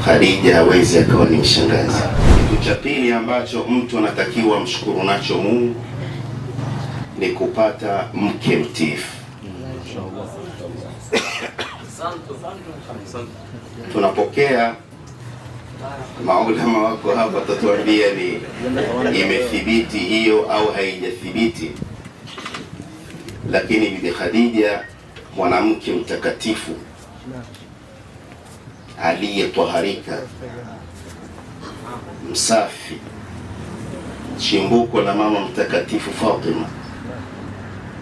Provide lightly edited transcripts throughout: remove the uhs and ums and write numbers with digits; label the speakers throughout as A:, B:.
A: Khadija hawezi akawa ni mshangazi. Kitu cha pili ambacho mtu anatakiwa mshukuru nacho Mungu ni kupata mke mtiifu. Tunapokea maulama wako hapa watatuambia ni imethibiti hiyo au haijathibiti, lakini Bibi Khadija mwanamke mtakatifu aliyetwaharika, msafi, chimbuko la mama mtakatifu Fatima,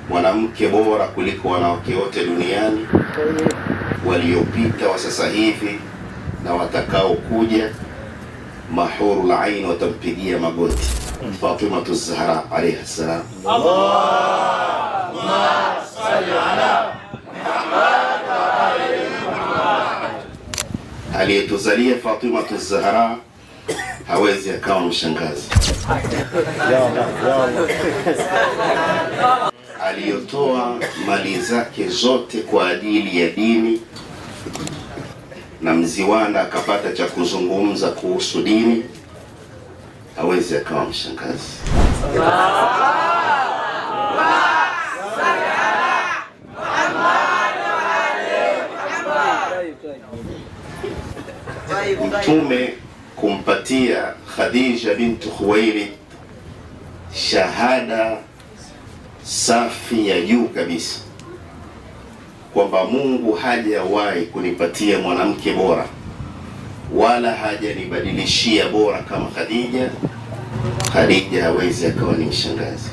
A: mwanamke bora kuliko wanawake wote duniani waliopita, wa sasa hivi na watakao kuja. Mahurul ain watampigia magoti Fatimatu Zahra alayha salam.
B: Allahumma salli ala Muhammad wa ali Muhammad.
A: Aliyetuzalia Fatimatu Zahra hawezi akawa mshangazi. Aliyotoa mali zake zote kwa ajili ya dini na Mziwanda akapata cha kuzungumza kuhusu dini, hawezi akawa mshangazi. Mtume kumpatia Khadija bintu Khuwailid shahada safi ya juu kabisa kwamba Mungu hajawahi kunipatia mwanamke bora wala hajanibadilishia bora kama Khadija. Khadija hawezi akawa ni mshangazi.